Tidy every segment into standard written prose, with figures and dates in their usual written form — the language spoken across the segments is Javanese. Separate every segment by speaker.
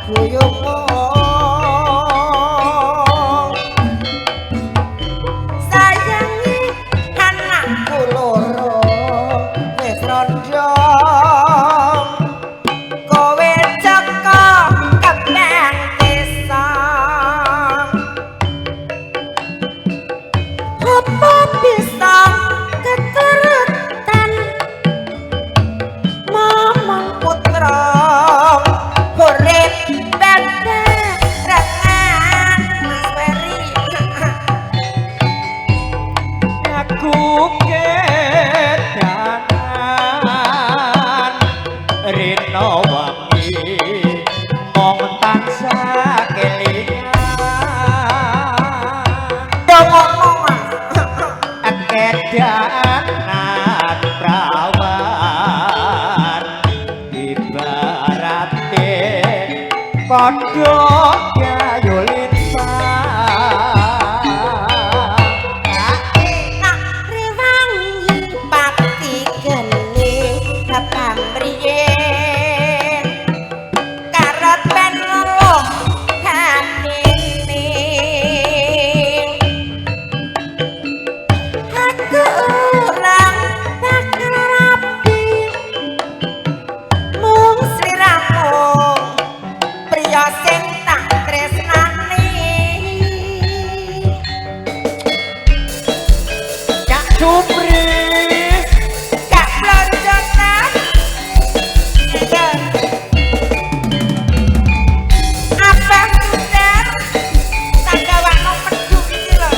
Speaker 1: Guyungmu sayangi anakku loro wis rondo kowe joko kembang desa apa bisa keturutan momong putra urip bebarengan Mas Ferry.
Speaker 2: Aku kedanan rino wangi mong tansah kelingan
Speaker 1: Yo ngono Mas.
Speaker 2: Kedanan prawan ibarate padha gayu lintang.
Speaker 1: Tak rewangi pati geni pamriyen karep ben luluh hatine aku ora bakal rapi mung sliramu priya sing tak tresnani.
Speaker 2: Cak Supri
Speaker 1: Gak blonjotan. Abang Sudar tak gawakno pedhuk iki lho.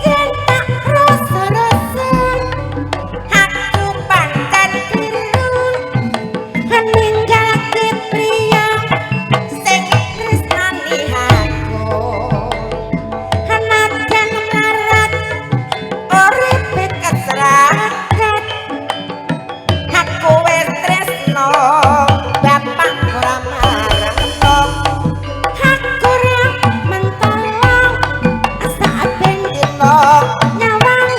Speaker 1: Yen tak rasa-rasa aku pancen kliru ninggalake priya sing tresnani aku. Najan mlarat uripe keserakat aku wis tresno bapak ora marang aku ora mentolong saben dina nyawang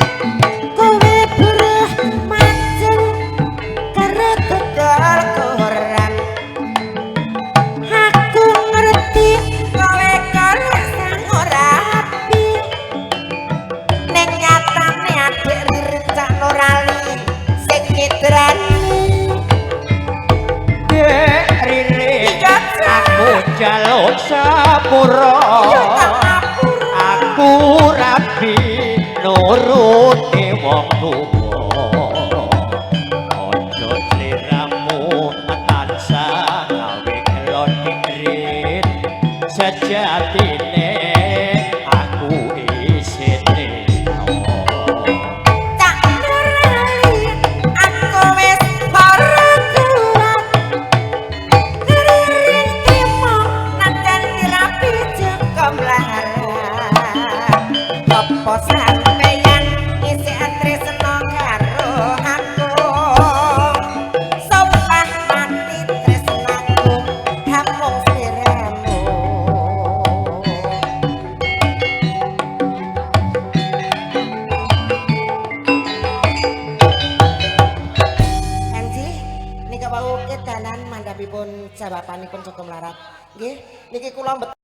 Speaker 1: kowe buruh majeng karo dodol koran. Aku ngerti kowe golek sang ora rapi ning nyatane adik Ririn Cak Nurali sing nyidrani.
Speaker 2: Dek Ririn, aku njaluk sepuro.
Speaker 1: Yo tak ngapura.
Speaker 2: Aku rabi nuruti wong tuwa aja sliramu tansah gawe gelo Rin sejatine aku isih tresno.
Speaker 1: Cak Nurali aku wis ora kuat Ririn trimo najan dirapi joko mlarat apa sampeyan isih tresno karo aku sumpah mati tresnaku hamung sliramu. Anji nika wau kedanan mandhapipun jawabanipun Joko Mlarat. Nggih, niki kula